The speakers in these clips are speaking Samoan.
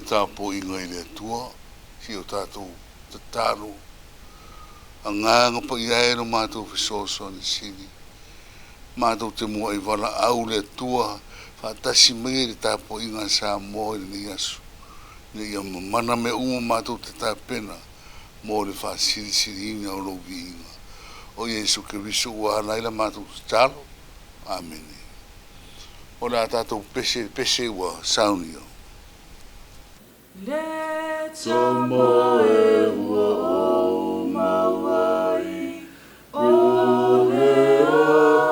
tapuaiga i le Atua, si o tatou tatalo. Agaga Paia e lo matou fesoasoani sili. Matou te muai valaau le Atua faatasi mai ai i le tapuaiga a Samoa i lenei aso, ina ia mamana mea uma matou te tapena mo le faasilisiliina o lou viiga. O Iesu Keriso ua ala ai la matou tatalo. Amene. O le a tatou pese i le pese ua saunia. Le tama e ua ou maua ai, o le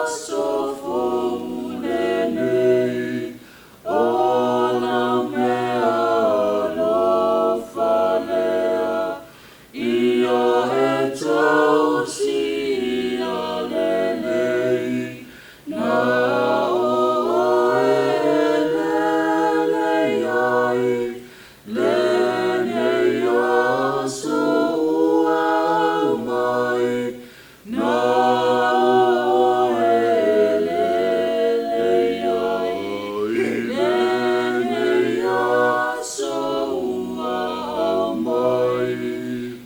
aso fou lenei, o lau mea alofa lea, ia e tausia lelei, na o oe e lelei ai, lenei aso ua aumai, na o oe e lelei ai, lenei aso ua aumai.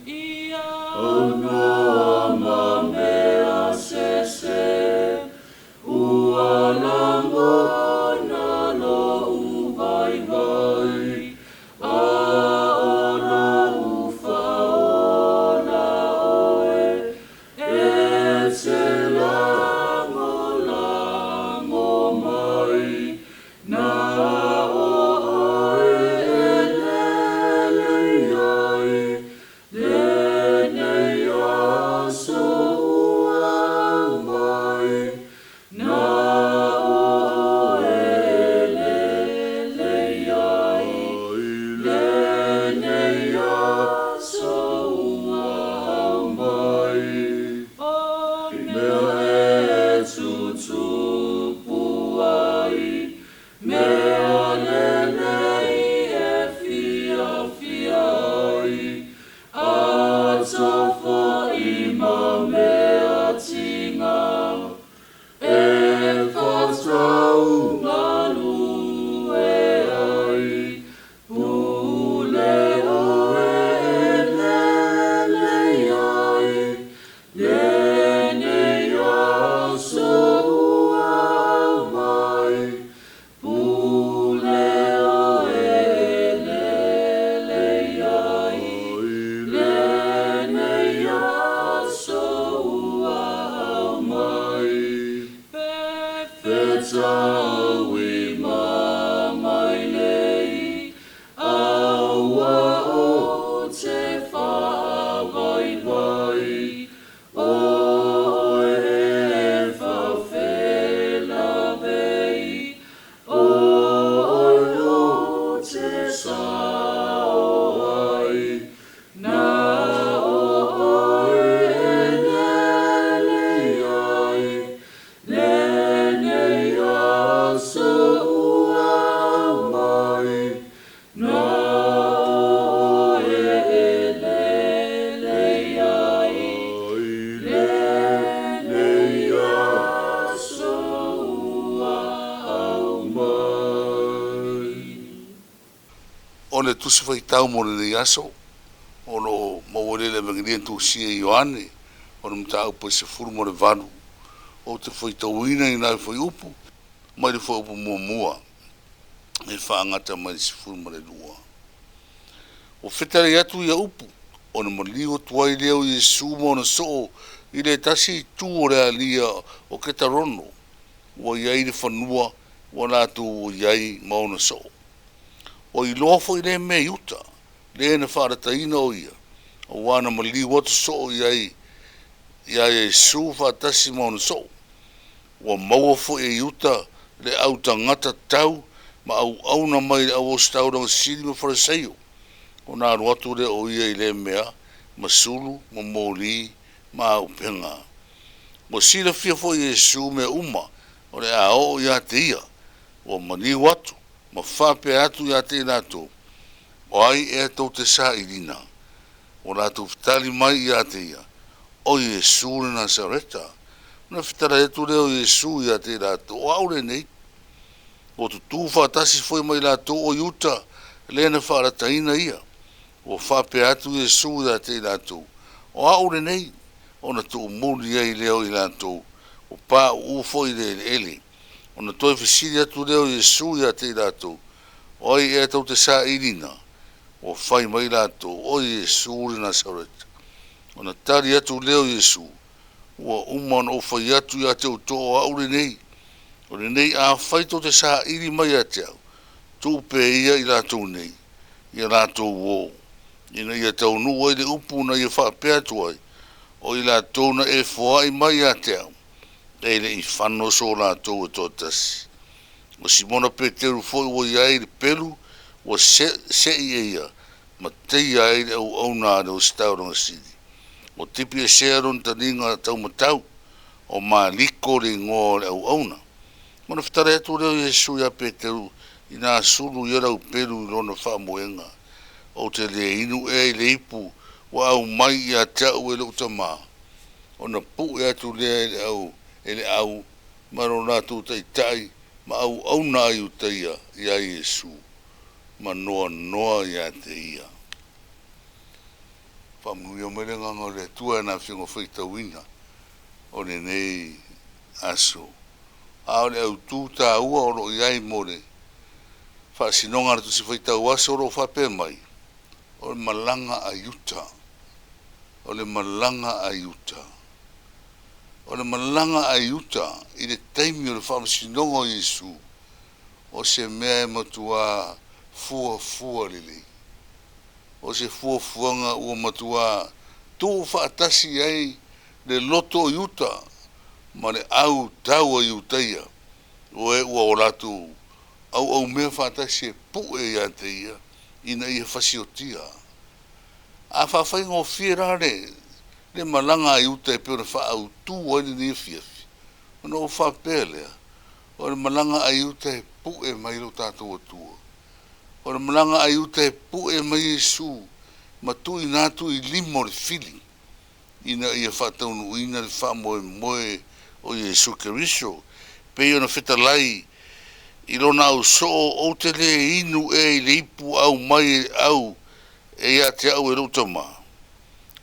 Ia aunoa ma mea sese, ua lagona lo'u vaivai, a o lo'u faaola oe, e te lagolago mai, na o oe e lelei ai, lenei aso ua aumai, na o oe e lelei ai, lenei aso ua aumai. O mea e tutupu ai, mea lelei e fiafia ai, atao fo'i ma mea tiga, e faataugalue ai, pule oe e lelei ai, lenei aso ua aumai, pule oe e lelei ai, lenei aso ua aumai. Fetaui ma mailei, aua ou te faavaivai, o oe e faafelavei, o oe ou te sao ai, na o oe e lelei ai, lenei aso ua aumai, na o oe e lelei ai, lenei aso ua aumai. O le Tusi Faitau mo lenei aso, o lo o maua lea i le Evegelia na tusia e Ioane, o le mataupu e 18. Ou te faitauina i nai fuaiupu mai le fuaiupu muamua e faagata mai le 12. Ua fetalai atu ia upu, ona maliu atu ai lea o Iesu ma ona soo i le tasi itu o le alia o Ketarono, ua i ai le fanua ua latou ua i ai ma ona soo. Ua iloa foi lea mea i uta, le na faalataina o ia, auā na maliu atu soo i ai iā Iesu faatasi ma ona soo. Ua maua foi e Iuta le au tagata tau ma auauna mai le au ositaulaga sili ma Fariseio, ona alu atu lea o ia i lea mea ma sulu ma moli ma auupega. Ua silafia foi e Iesu mea uma o le a oo ia te ia, ua maliu atu ma faapea atu ia te i latou, O ai ea tou te sailiina? Ua latou fetali mai ia te ia, O Iesu le Nasareta. Ona fetalai atu lea o Iesu ia te i latou, O au lenei. Ua tutū faatasi foi ma i latou o Iuta lea na faalataina ia. Ua faapea atu Iesu ia te i latou, O a'u lenei, ona tuumuli ai lea o i latou, ua pauu foi i le eleele. Ona toe fesili atu lea o Iesu ia te i latou, O ai ea tou te sailiina? Ua fai mai latou, O Iesu le Nasareta. Ona tali atu lea o Iesu, Ua uma ona ou fai atu ia te outou o a'u lenei. O lenei afai tou te saili mai ia te au, tuu pea ia i latou nei, ia latou o, ina ia taunuu ai le upu na ia faapea atu ai, O i latou na e foai mai ia te au, e le i fano so latou e toatasi. O Simona Peteru foi ua i ai le pelu ua se'i e ia, ma teia ai le auauna a le Ositaulaga Sili, ua tipiesea lona taliga taumatau, o Maliko le igoa o le auauna. Ona fetalai atu lea o Iesu ia Peteru, Inā sulu ia lau pelu i lona faamoega, ou te le inu ea i le ipu ua aumai ia te au e lou Tamā? Ona pu'e atu lea e le au e le au ma lo latou taitai ma auauna a Iutaia iā Iesu, ma noanoa ia te ia. Faamanuia mai le Agaga o le Atua i ana Afioga faitauina o lenei aso. A o le autu taua o lo o i ai mo le faasinoga a le Tusi Faitau Aso o lo o faapea mai, O le malaga a Iuta. O le malaga a Iuta. O le malaga a Iuta i le taimi o le faamasinoga o Iesu, o se mea e matuā fuafua lelei. O se fuafuaga ua matuā tuufaatasi ai le loto o Iuta ma le au tau a Iutaia, o e ua o latou auaumea faatasi e pu'e ia te ia ina ia fasiotia. A faafaigofie la le le malaga a Iuta e pei ona faaautu ai lenei afiafi, ona ou faapea lea, o le malaga a Iuta e pu'e mai lo tatou Atua. O le malaga a Iuta e pu'e mai Iesu ma tuuina atu i lima o le fili ina ia faataunuuina le faamoemoe o Iesu Keriso, pei ona fetalai i lona ausoo, Ou te le inu ea i le ipu aumai e au e ia te au e lou Tamā?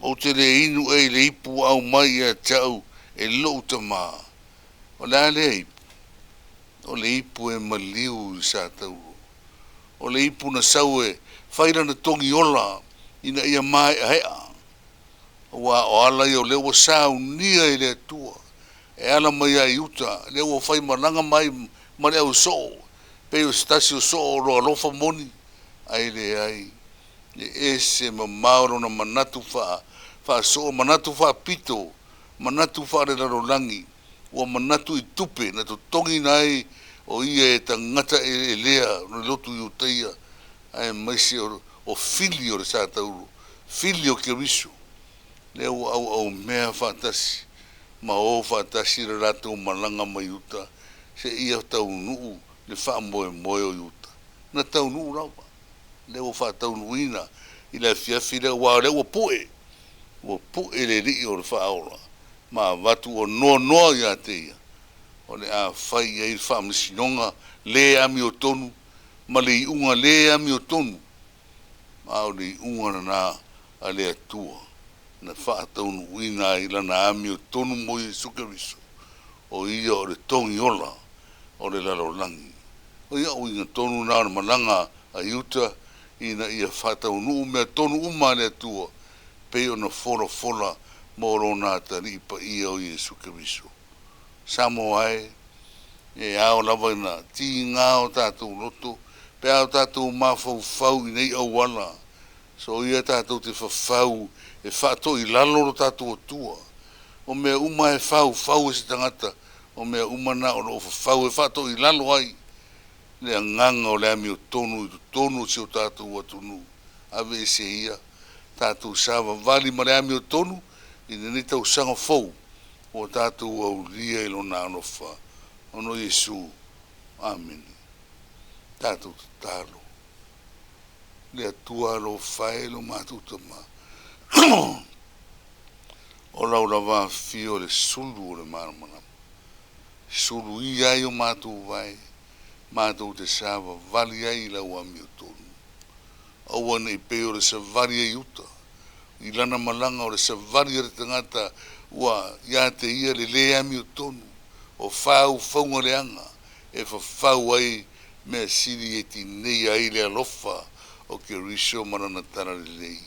Ou te le inu ea i le ipu aumai ia te au e lou Tamā? O le a lea ipu? O le ipu e maliu i Satauro. O le ipu na sau e fai lana togiola ina ia mae'ae'a, aua o ala ia o lea ua saunia e le Atua e ala mai ia Iuta, lea ua fai malaga mai ma le au soo, pei o se tasi o soo o lo alofa moni, ae leai, e ese mamao lona manatu faa, faasoo, manatu faapito, manatu faalelalolagi, ua manatu i tupe na totogiina ai o ia e tagata eleelea o le lotu Iutaia, aemaise o fili o le Satauro, fili o Keriso, lea ua auaumea faatasi ma o faatasi le latou malaga mai uta seia taunuu le faamoemoe o Iuta. Na taunuu lava, lea ua faataunuuina i le afiafi lea, aua o lea ua pu'e, ua pu'e le Alii o le Faaola ma avatu ua noanoa ia te ia, o le a fai i ai le faamasinoga le amiotonu ma le iuga le amiotonu, a o le iuga lena a le Atua na faataunuuina ai Lana amiotonu mo Iesu Keriso, o Ia o le Togiola o le lalolagi. O ia uiga tonu na o le malaga a Iuta ina ia faataunuu mea tonu uma a le Atua pei ona folafola mo Lona atalii paia o Iesu Keriso. Samoa e, e ao lava ina tiga o tatou loto pe a o tatou mafaufau i nei auala, soia tatou te fafau e faatoilalo lo tatou Atua. O mea uma e faufau e se tagata, o mea uma na o lo o fafau e faatoilalo ai le agaga o le amiotonu i totonu o si o tatou atunuu. Aveese ia tatou savavali ma le amiotonu i lenei tausaga fou ua tatou aulia i Lona alofa. Ona o Iesu. Amene. Tatou tatalo. Le Atua alofa e lo matou Tama, o lau lava afio le sulu o le malamalama. Sulu ia ai o matou vae, matou te savavali ai i lau amiotonu. Aua ne i pei o le savali ai uta i lana malaga, o le savali a le tagata ua ia te ia le lē amiotonu, o faufauga leaga e fafau ai mea sili e tineia ai le alofa o Keriso ma lana talalelei.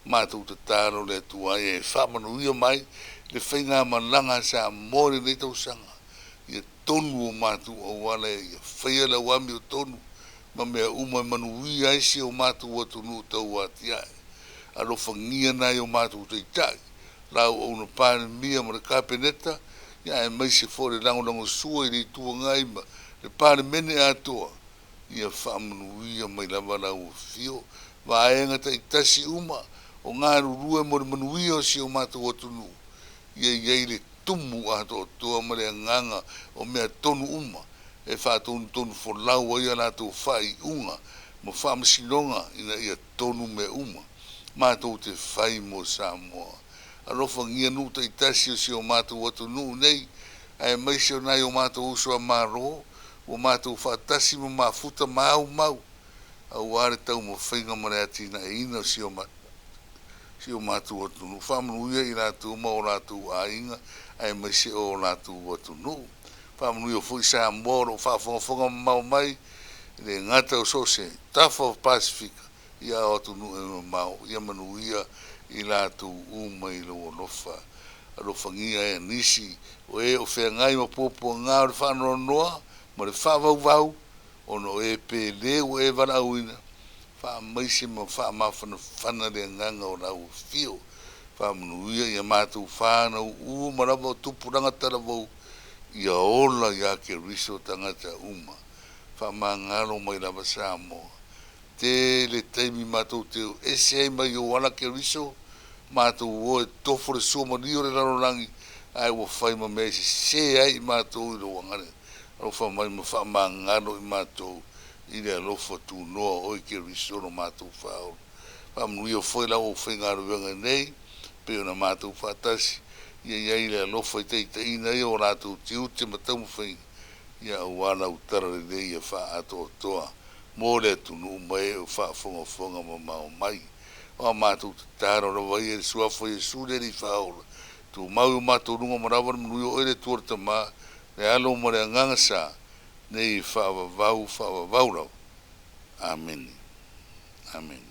Matou tatalo le Atua ia e faamanuia mai le faigamalaga a Samoa i lenei tausaga, ia tonu o matou auala, ia faia le amiotonu ma mea uma e manuia ai si o matou atunuu tauatiae. Alofagia nai o matou taitai, la auauna Palemia ma le Kapeneta, ia aemaise foi le lagolagosua i le Itu Agai ma le Palemene atoa, ia faamanuia mai lava lau afio. Vaega taitasi uma o galulue mo le manuia o si o matou atunuu, ia i ai le tumu atoatoa ma le agaga o mea tonu uma e faatonutonu folau ai a latou faaiuga ma faamasinoga ina ia tonu mea uma matou te fai mo Samoa. Alofagia nuu taitasi o si o matou atunuu nei, aemaise o nai o matou uso a Malo ua matou faatasi ma mafuta ma aumau aua le taumafaiga ma le atinaeina o si o matou atunuu. Faamanuia i latou ma o latou aiga, aemaise o latou atunuu. Faamanuia foi Samoa o loo faafogafoga mamao mai, e le gata o so o se tafa o Pasefika, ia o atunuu e mamao, ia manuia i latou uma i lou alofa. Alofagia e nisi o e o feagai ma puapuaga o le faanoanoa ma le faavauvau, ona o e pele ua e valaauina, faamaise ma faamafanafana le agaga o lau afio. Faamanuia ia matou fanau uma lava o tupulaga talavou, ia ola ia Keriso tagata uma. Faamagalo mai lava Samoa. Tele taimi matou te ese ai mai ou ala Keriso, matou o e tofo le suamalie o le lalolagi, ae ua fai ma mea e sesē ai i matou i lou agale. Alofa mai ma faamagalo i matou i le alofa tunoa o oe Keriso lo matou faaola. Faamanuia foi lau aufaigaluega nei, pei ona matou faatasi, ia i ai le alofa i taitaiina ai o latou tiute ma taumafaiga, ia aua lau talalelei ia faaatoatoa mo le atunuu ma e o faafogafoga mamao mai. O a matou tatalo lava ia i le suafa o Iesu le Alii Faaola, tumau i o matou luga ma lava le manuia o oe le Atua le Tama, le Alo ma le Agaga Sa, nei faavavau faavavau lava. Amene. Amene.